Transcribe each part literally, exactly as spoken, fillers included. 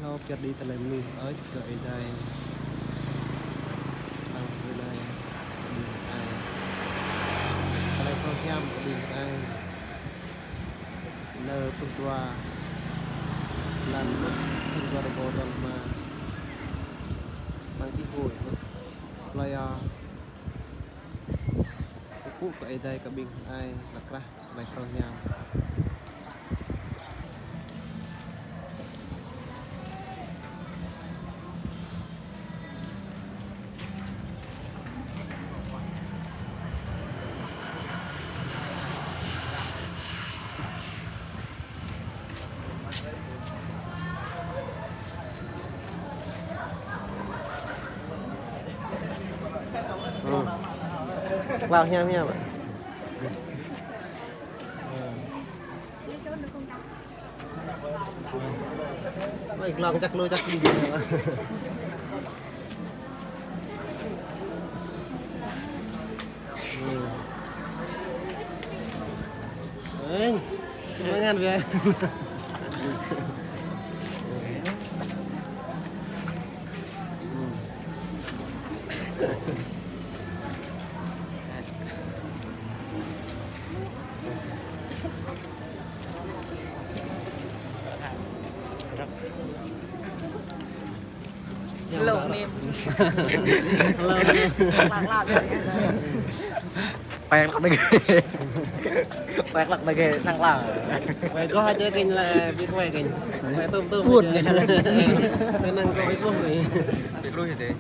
Kâo pơyơr đĭ tơlơi mơnuih ơi kơ Ơi Adai. Tơlơi mơnuih ơi kơ ƀing ơi. Tơlơi phrâo hiam kơ ƀing ơi. Lơ pluh dua blan pluh dua rơbâo dua rơma. Mơ̆ng čih hui. Plơi, a, pơpŭ kơ Ơi Adai kơ ƀing ơi, lăk krah, tơlơi phrâo hiam. Ơ. Klao hiam hiam. Ơi, klao čăk lu čăk đi. Ơ, semangat ya. Hello, anh em. Hello. Lăng lăng. Pek lăng đơi. Pek lăng đơi, lăng lăng. Quay có hai cái kênh là biết quay kênh. Quay tùm tùm. Buồn kênh. Cái năng có biết buồn. Biết buồn thế.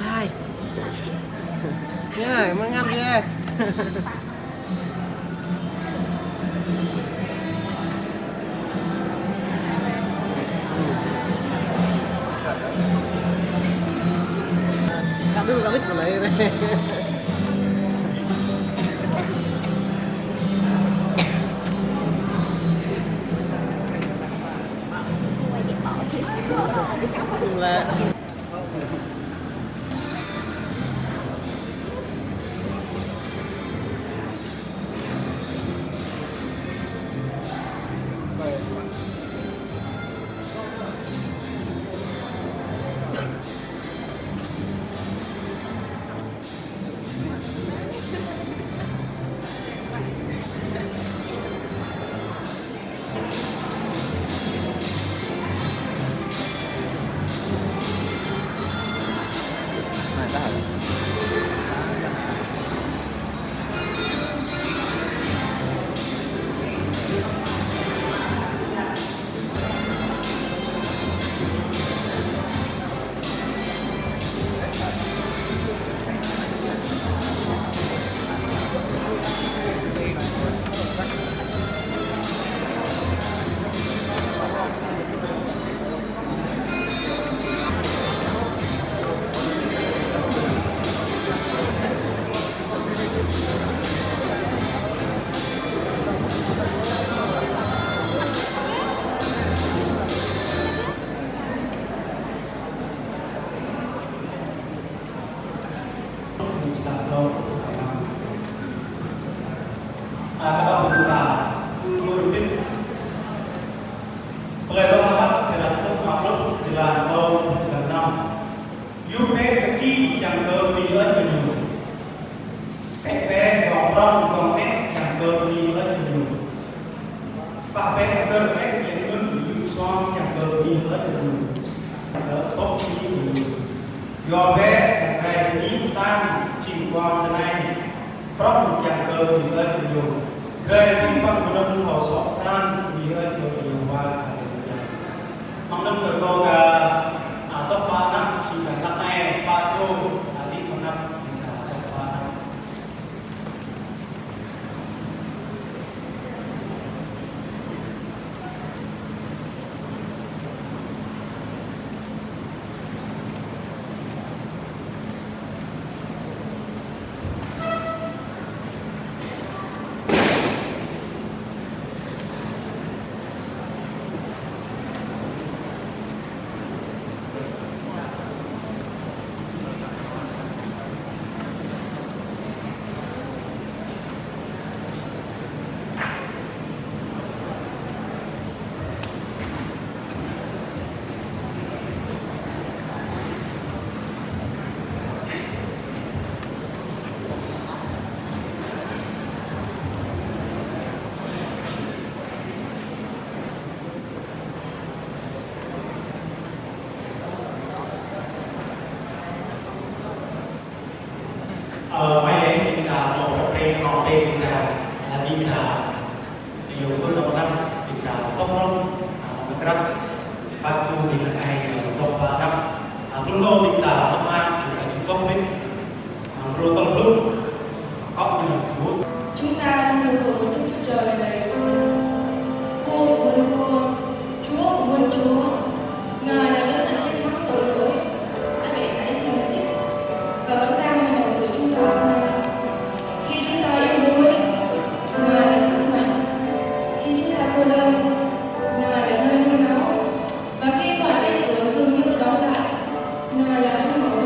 Hai. Ya, mangan ya. Kak dulu kami mulai. Tơlơi Dŏ Hơmăt, črăn pluh, črăn pluh, črăn năm. Yua kơ kiăng kơ bơni hơơč kơ ñu. Pĕ pĕ gong prŏng gong pĕ kiăng kơ bơni hơơč kơ ñu. Pă pĕ kơ pĕ yang nun yŭ suang kiăng kơ bơni hơơč kơ ñu. Kiăng kơ tŏk bơni kơ ñu. Yua kơ pĕ yang rai bơni pơtăng čing kuang tơnai. Prŏng kiăng kơ bơni hơơč kơ ñu. Rai bơni păng mơnơ̆ng thâo sŏk pran bơni hơơč kơ ñu wa. Mơ̆ng anŭn kơ kâo ka, a, tŏk pă anăp, či ka anăp ai, pă čô, a, đĭ mơnăp. Ñu ƀuh anŭn lăng, ƀing ta tŏk hrŏm, a, mơ̆ng krăp, pă čô ƀing ta ai, tŏk pă anăp, a, ƀuh anŭn ƀing ta mơ̆ng an, ƀing ta či tŏk mĭn, a, rô tơl blung, akŏ ñu čuh. Chúng ta đang thờ phượng một Đức Chúa Trời đầy công năng. Vua của muôn vua, Chúa của muôn chúa. Ngài là đấng đã chiến thắng tội lỗi, đã bẻ gãy xiềng xích và vẫn đang hành động giữa chúng ta hôm nay. Khi chúng ta yếu đuối, Ngài là sức mạnh. Khi chúng ta cô đơn, Ngài là nơi nương náu. Và khi mọi cánh cửa dường như đóng lại, Ngài là đấng mở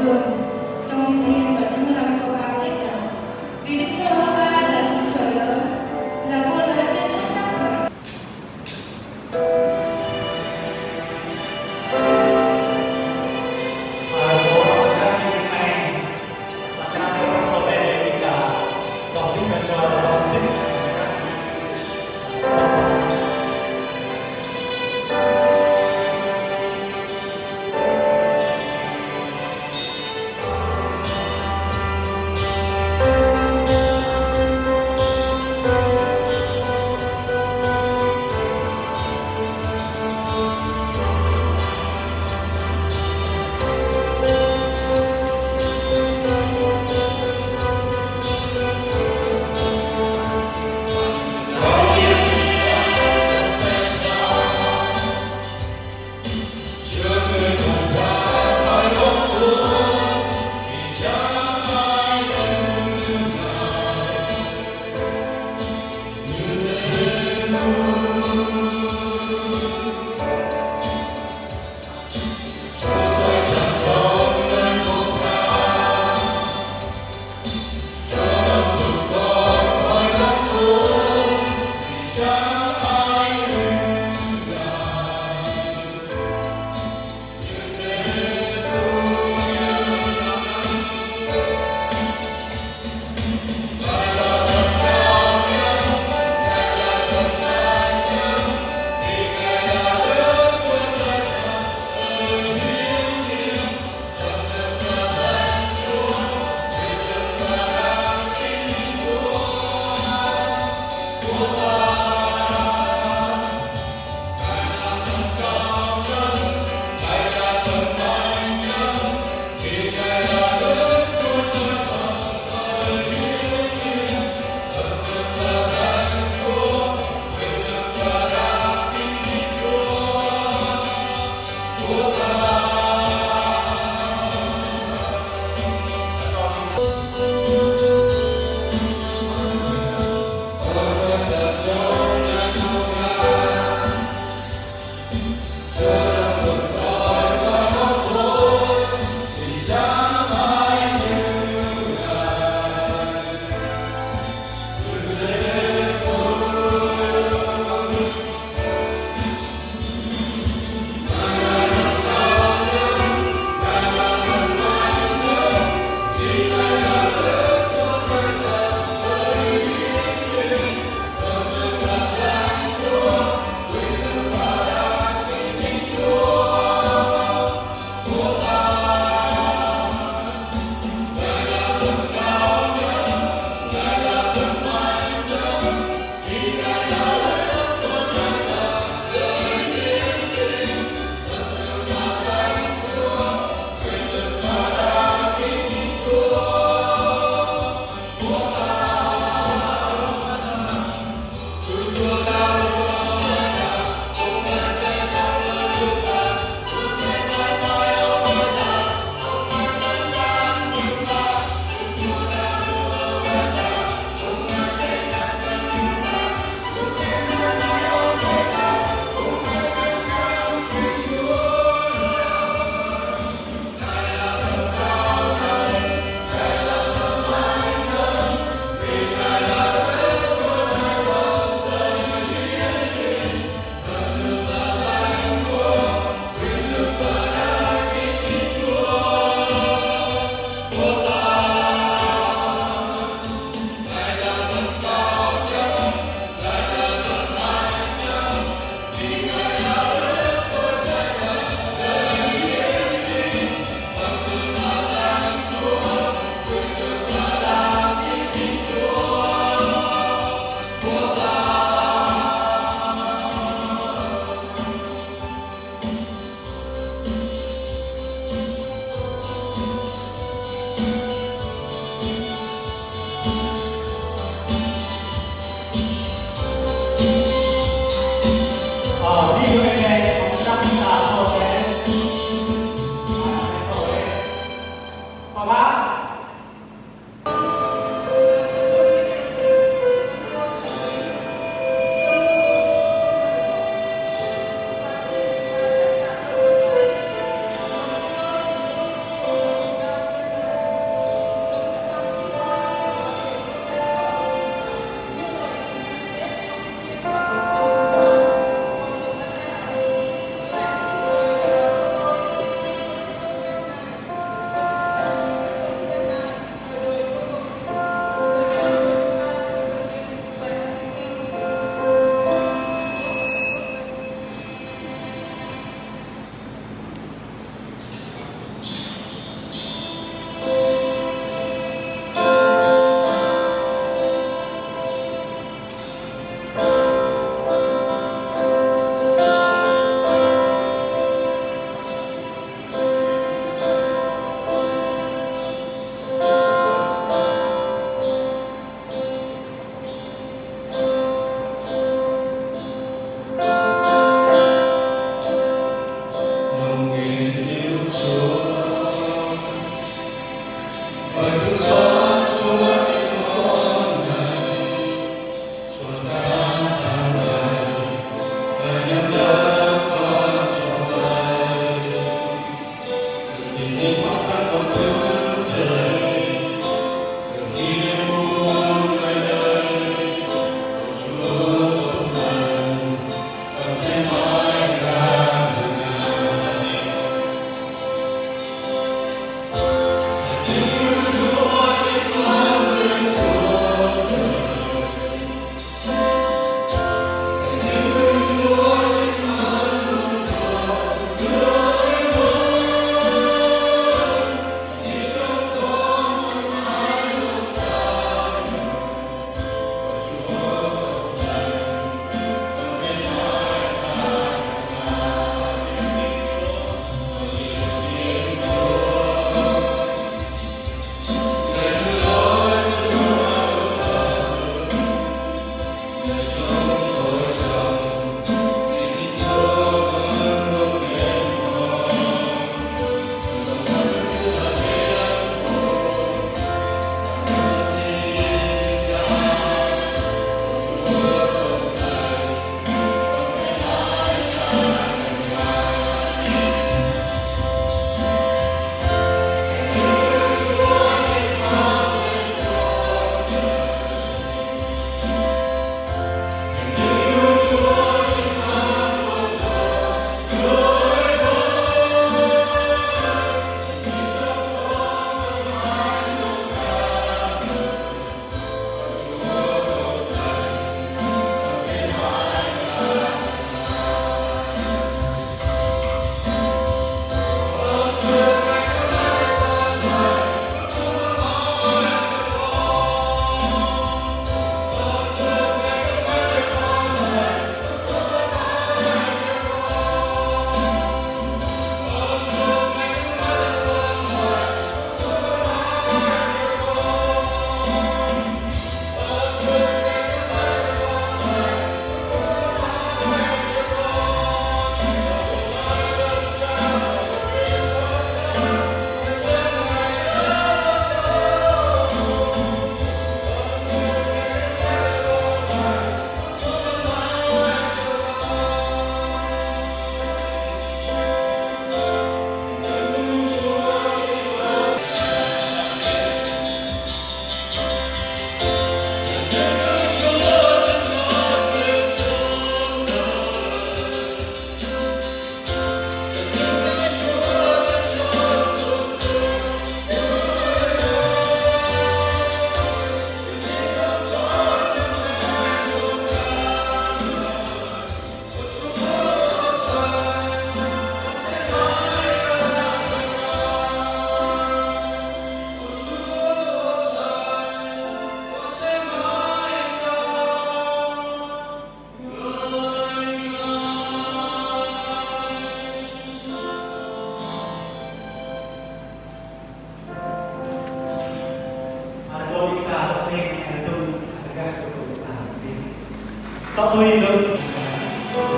Tỏ tôi được.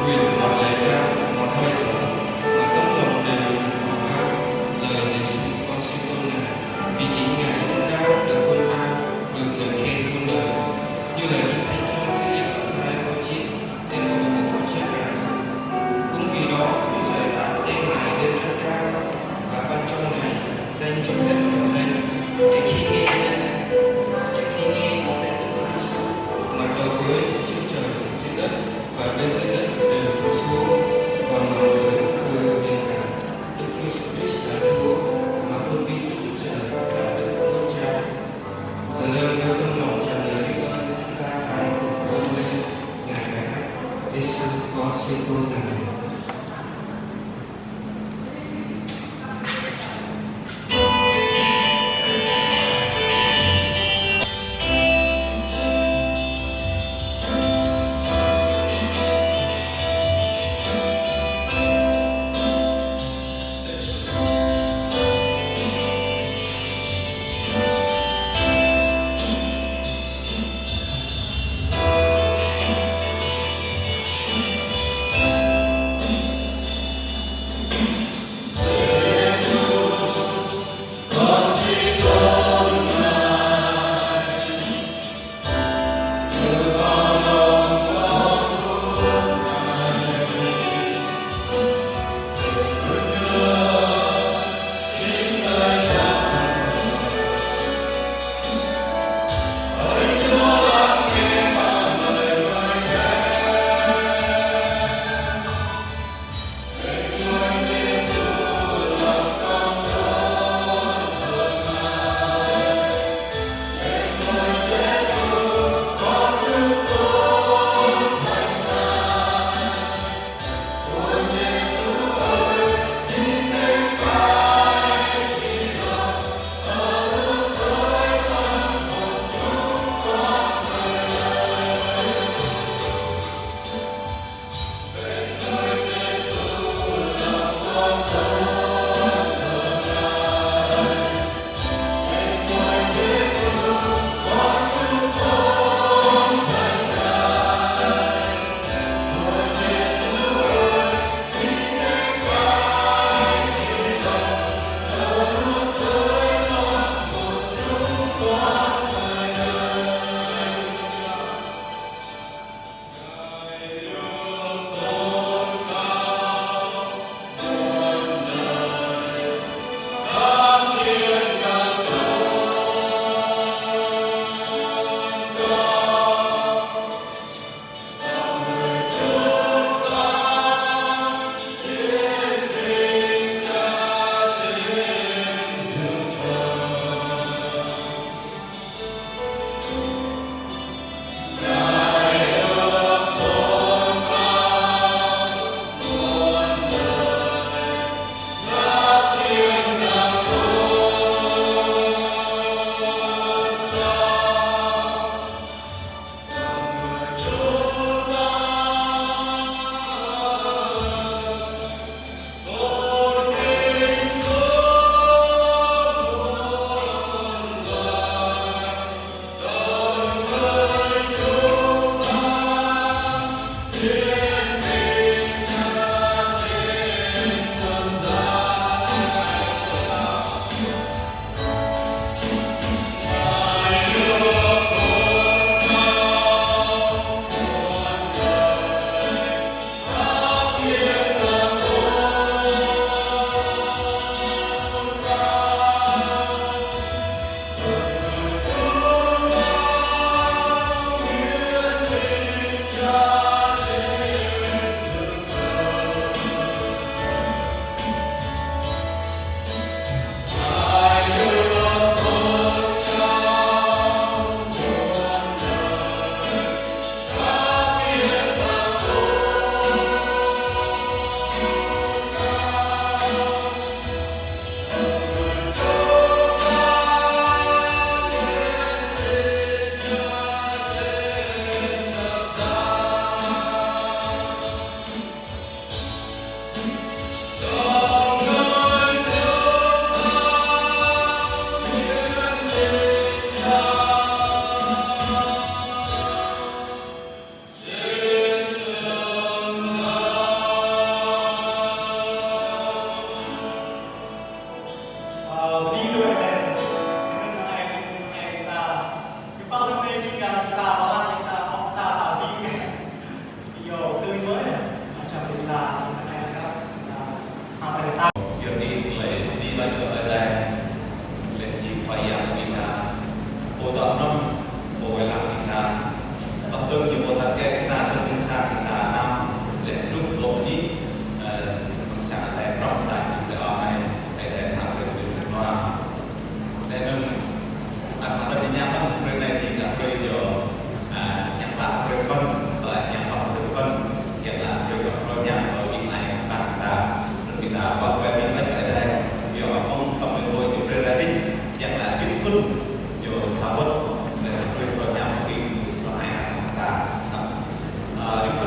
Nguyện mọi lời ca, mọi hơi thở, mọi tấm lòng đều được quảng bá lời Giêsu con siêu tôn này, vì chính Ngài xứng đáng được tôn vinh, được ngợi khen muôn đời, như là những thánh son Philip ở hai câu chín đến câu mười một chép rằng: Cũng vì đó, Đức Chúa Trời đã đem Ngài lên đấng cao và ban cho Ngài danh trước hết mọi danh, để khi nghe danh, để khi nghe danh Đức Chúa Giêsu, ngẩng đầu với Chúa Trời trên đất và bên dưới đất đều quỳ xuống và ngẩng đầu thưa lên Ngài. Đức Chúa Giêsu Christ là Chúa, mà tôn vinh Đức Chúa Trời là Đức Chúa Cha. Giờ đây, với tấm lòng tràn đầy biết ơn, chúng ta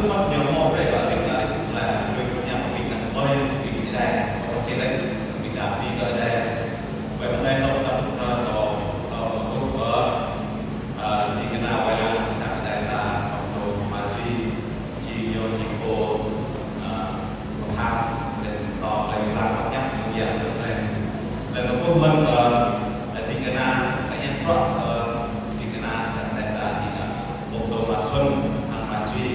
Mơ̆n ñu hmâo brơi kơ ring kơ ring lĕ brơi kơ ñu ƀing gah mơi, ƀing Ơi Adai, kơ sa čô lĕ, ƀing ta ƀing Ơi Adai. Wai mơ̆ng anai hlâo ta ƀuh kơ, kơ, kơ, kơ, ơ, ơ, ƀing kơna wai lăng sang Ơi Adai ta, kơ Ama Dui, či ñu či pô, ơ, pơtha, lĕ tơlơi pơblang pơñăp mơ̆ng Yang Adai. Lĕ kơ ƀuh mơ̆n kơ, ơ, ƀing kơna, kơ Yang Krok, kơ ƀing kơna sang Ơi Adai ta či ngă. Bok tơ mă suan, hăng mă sui,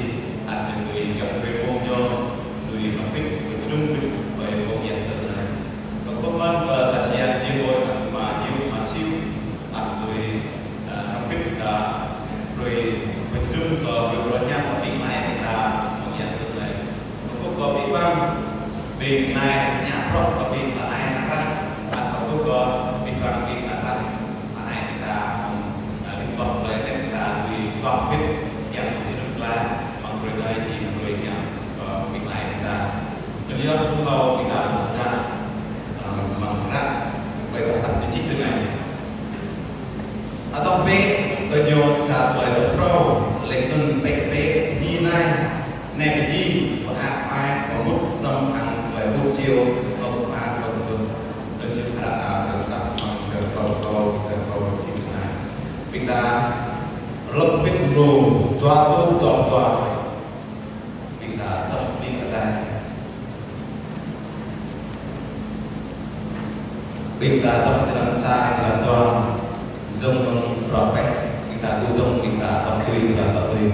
ăt tui gah brơi mông ñu, tui hrŏm hơbĭt, pơjơnum hơbĭt, ƀơi mông Yang Adai. Kơ kơkuh mơ̆n kơ ta siang či ƀuh, hăng mă hiu, mă siu, ăt tui, ơ, hrŏm hơbĭt, ơ, brơi pơjơnum kơ brơi brơi ñam kơ ƀing lai ƀing ta, mông Yang Adai. Kơkuh kơ abih bang, ƀing nai, ñă prŏng kơ ƀing ta ai ta krah, ăt kơkuh kơ abih bang ƀing ta krah, ta ai ta, ơ, ƀing gơ̆ tơlơi ta tui gơ̆ ƀĭt, Yang Adai jơnum glaĭ, mơ̆ng brơi glaĭ či brơi ñă, ơ, ƀing nai ta. Bơni yơh, ƀing hlâo ƀing ta ƀuh ta, ơ, mơ̆ng krah, brơi ta tăp tơčih tơ nai. Atŏh bĕ, kơ ñu sa tơlơi dŏ phrâo, lĕ anŭn bĕ bĕ, bơni nai, nai bơni, pơak mai, pơmŭt hrŏm hăng tơlơi ur siu, hrŏm hăng tơlơi tơdŭn. Anŭn jing hră ta, tơlơi tơdăp, mơ̆ng tơlơi phrâo, tơlơi phrâo, jing nai. Ƀing ta, lŏk bĕ mơ̆ng, dua, dua, dua, dua. Ƀing ta tŏh ƀing Ơi Adai. Ƀing ta tŏh jơlan sa, jơlan dua. Dơ̆ng mơ̆ng prŏ pĕ. Ƀing ta dŏ dơ̆ng, ƀing ta tŏh tui, jơlan tŏh tui.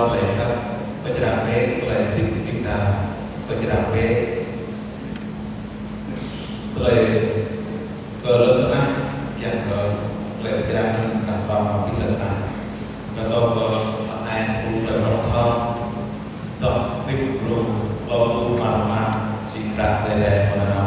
Tơlơi khăp pơčrang bĕ tơlơi hơdip ƀing ta, pơčrang bĕ tơlơi kơ lŏn tơnah, kiăng kơ tơlơi pơčrang anŭn đah pam abih lŏn tơnah. Rơkâo kơ ai pơpŭ tơlơi pơthâo, dŏ ƀĭt blung, klâo tŭ pơmă, sĭt krah lĕ lĕ mơnao.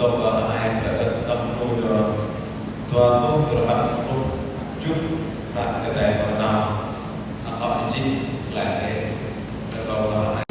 Kâo laĭ kơ ih, tơdah tơm lu dua, dua rơtuh tơlhŏng pluh tơjuh hră Adai kâo nao, akŏ anai jing glaĭ ih, kâo laĭ.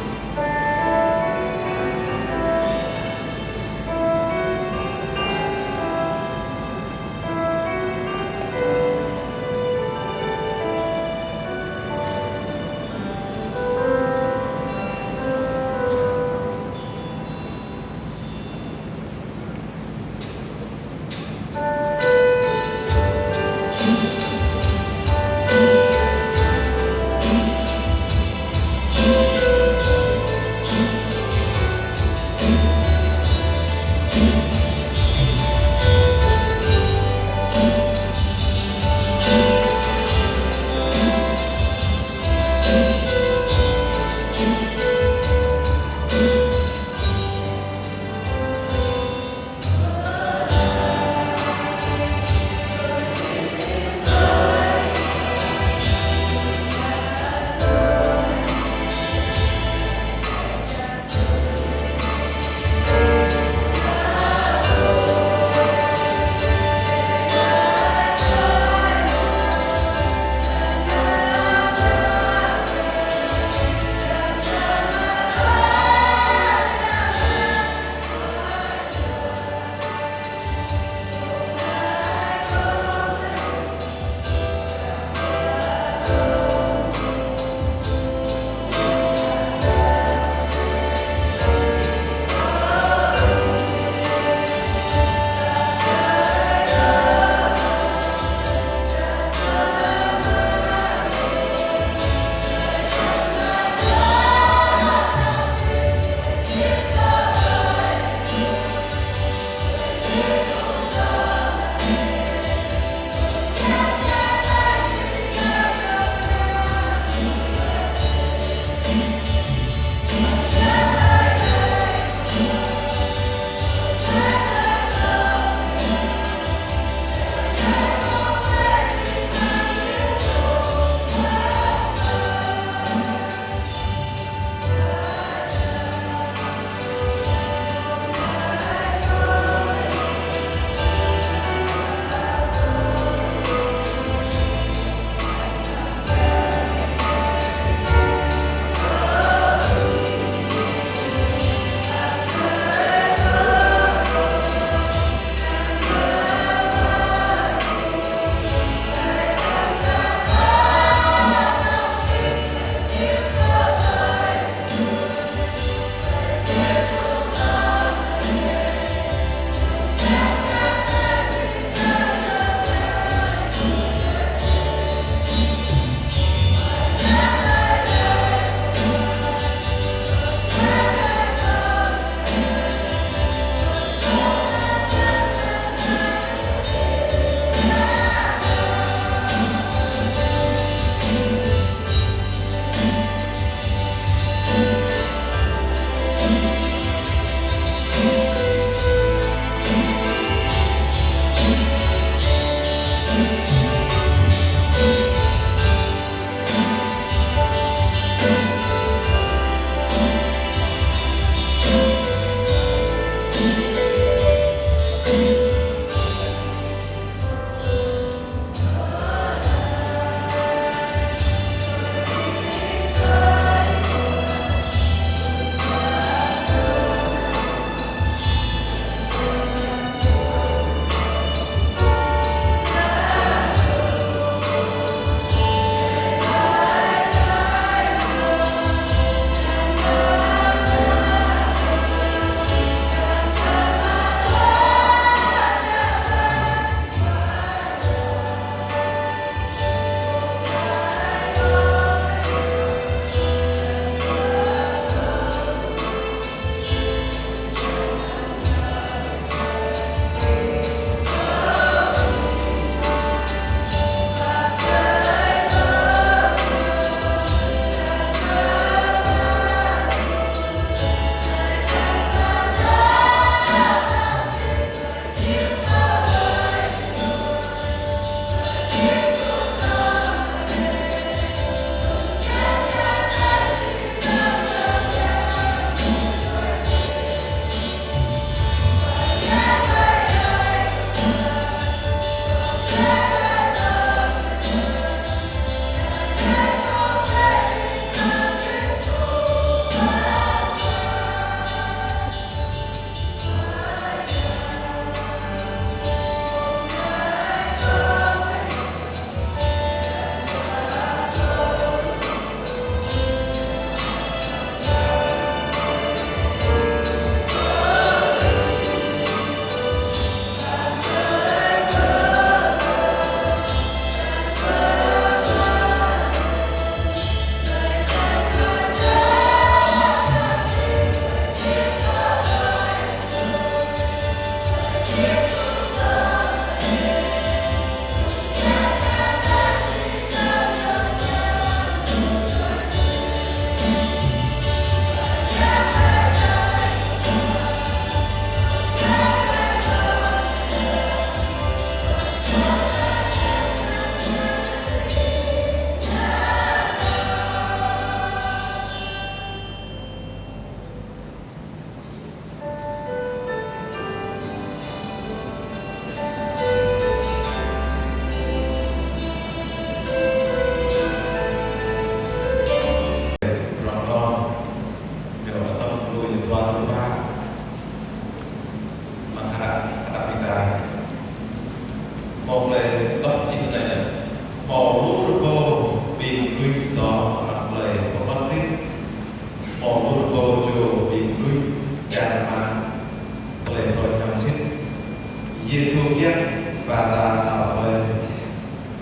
Yêsu kiăng ba ta nao tơlơi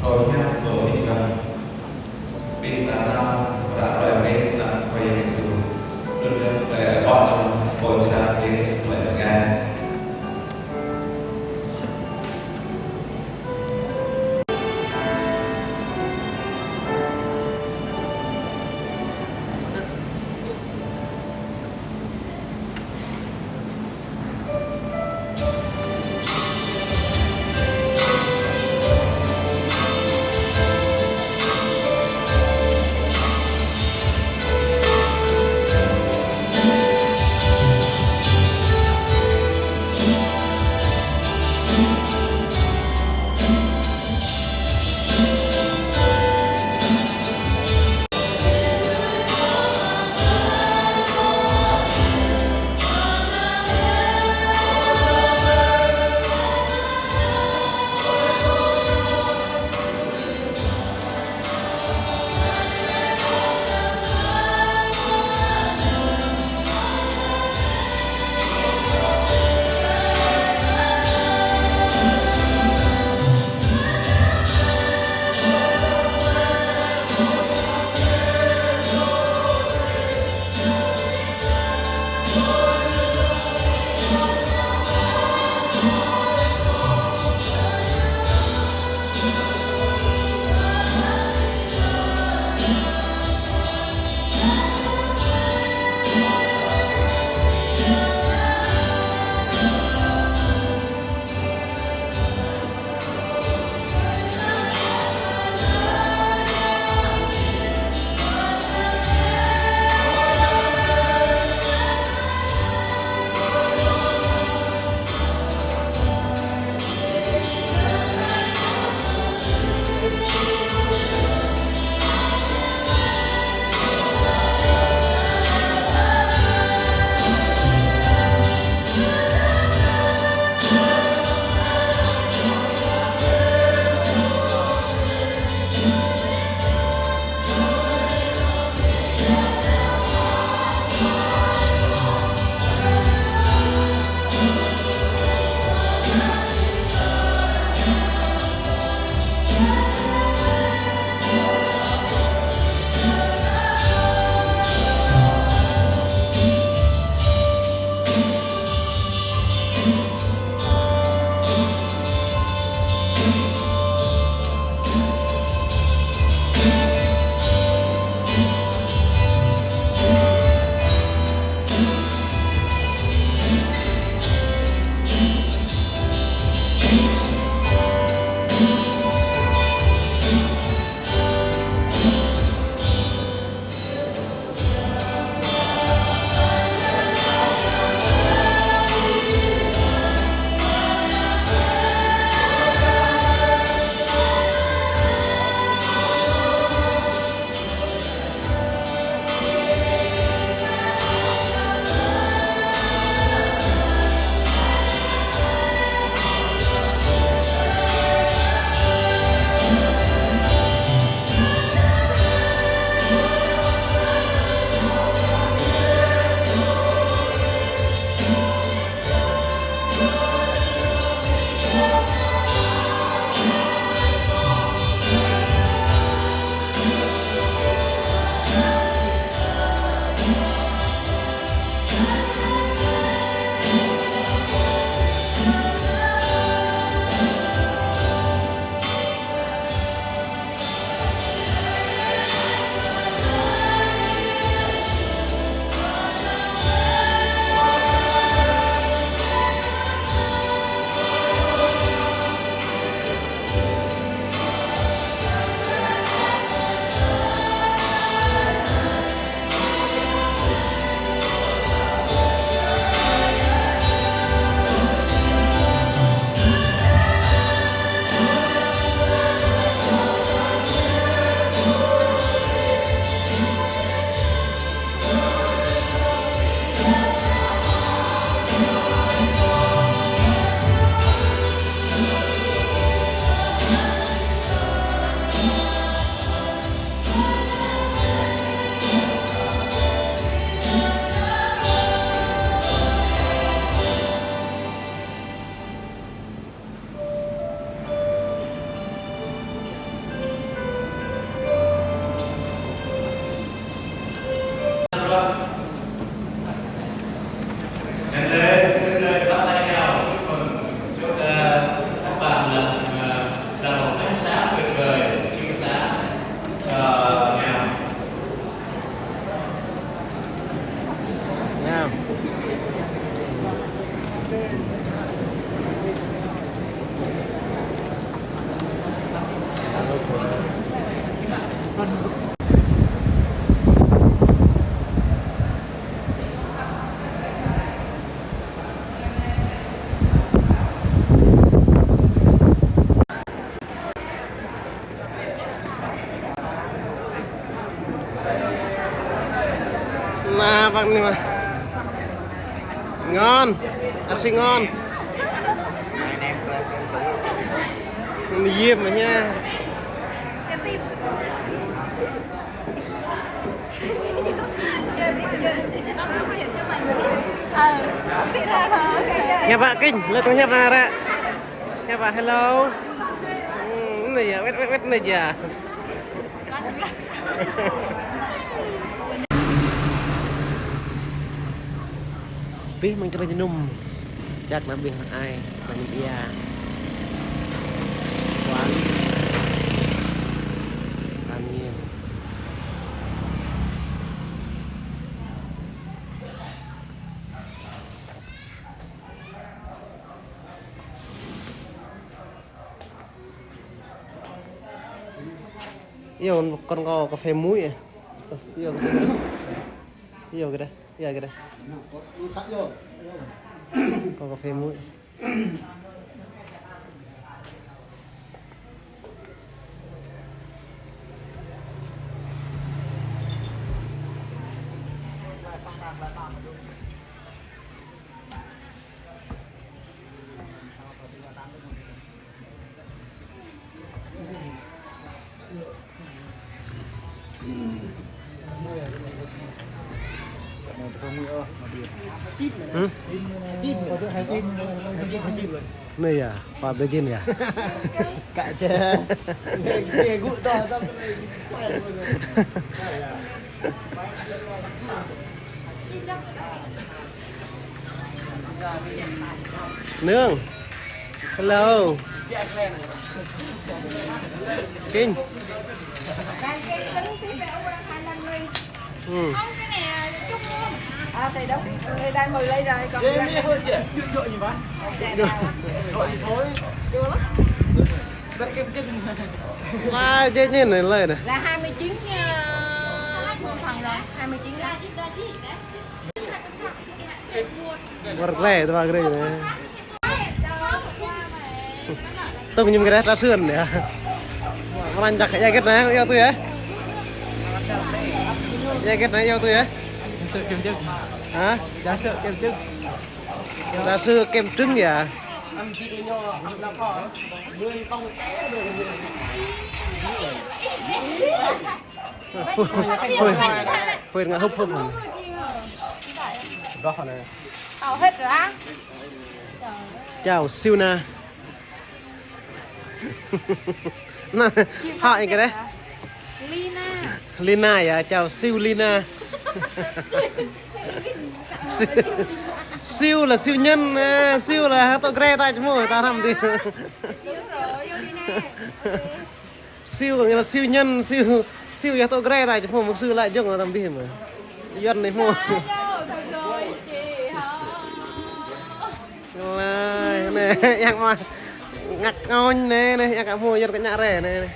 phrâo hiam kơ ƀing gơ̆ng. Ƀing ta nao ră ruai bĕ anăn Khua Yang Yêsu. Đŭn đơ̆ng tơlơi akŏ đơ̆ng pô čơđai bĕ tơlơi bơngai. Anai mơ̆. Ngon. Asih ngon. Anai yơh mơ̆ ña. Hiăp ƀă kĭng, lĕ tơ̆ng hiăp anai ră. Hiăp ƀă hello. Hmm, anai yơh, wet, wet, wet anai yơh. Abih mơ̆ng čơđai jơnum. Čăk ană abih ană ai, ană ñum ia. Kuan. An ñiên. Iâu, kâo kơ cà phê muối à. Iâu kơ đa. Iâu kơ đa. Iâu kơ đa. Kâo kơ cà phê muối. Hmm? Anai yơh, pap daging yơh. Kak je. Nương. Hello. Kinh. Ừ. À, thì đúng, thì đang mời lấy rồi, còn đang... Mà dễ nhìn này, lời này. Là hai mươi chín, ờ, phần là hai mươi chín. Wơr glaĭ tơpă glaĭ anai. Tơ̆ng ñum glaĭ ta sưn yơh. Mơ̆n čăk ia hơget anai, iâu tui yơh. Ia hơget anai, iâu tui yơh. Hả? Trà sữa kem trứng yơh. Phơi, phơi, phơi ngă hŭp hŭp. Hao hết rồi á. Chào Siu Na. Anai, hă, ih kơ đa? Lina. Lina yơh, chào Siu Lina. Siu, Siu là siêu nhân, à, Siu là hơtŏ gre ta čmô, ta hrăm dih. Siu có nghĩa là siêu nhân, Siu, Siu yơh hơtŏ gre ta čmô, mục sư lại jông ta dih mơ̆. Yuan anai hmô. Lai, anai, yang mă ngă ngôn anai, anai, yang kơ hmô Yuan kơ ñă re anai, anai.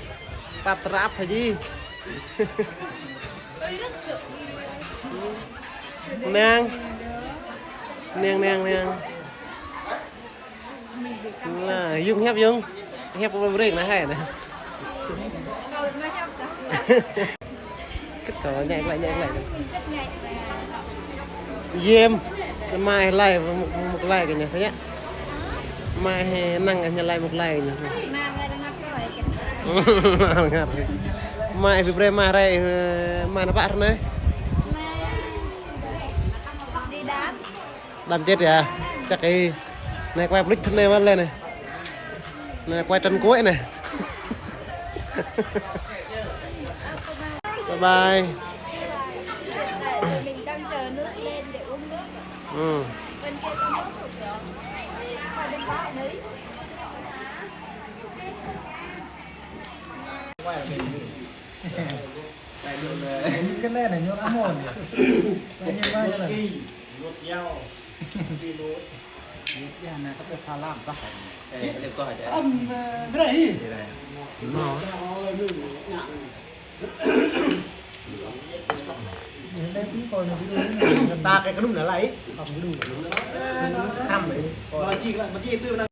Pap trap hă ji. Nang. Nang, nang, nang. Lah, Yung hiăp Yung. Hiăp pơbrek anai hai anai. Kơ kâo ñai glaĭ, ñai glaĭ. Yem. Mai lai, mŭk, mŭk lai kơ ñu, thâo yơh. Mai hă năng ñu lai mŭk lai kơ ñu. Mai ƀu brơi mai rai, mai nao pă ră anai. Đam chết yơh. Chắc ih. Anai quay clip thân anai mơ̆n lĕ anai. Anai quay Trần Quốc anai. Bye bye. Mình đang chờ nước lên để uống nước. Ừ. Bên kia có nước rồi kìa. Qua bên đó đấy. Cái này là nhốt amo nhỉ? Bao nhiêu mai rồi? Nhốt dao. Nhốt dao này có thể pha lam tah. Ê, cái này có hả? Ăm, ờ, cái này. Cái này. Nó. Ta cái kơnum anai lai. Ăm, kơnum. Ăm, anai. Mà chỉ là, mà chỉ từ năng.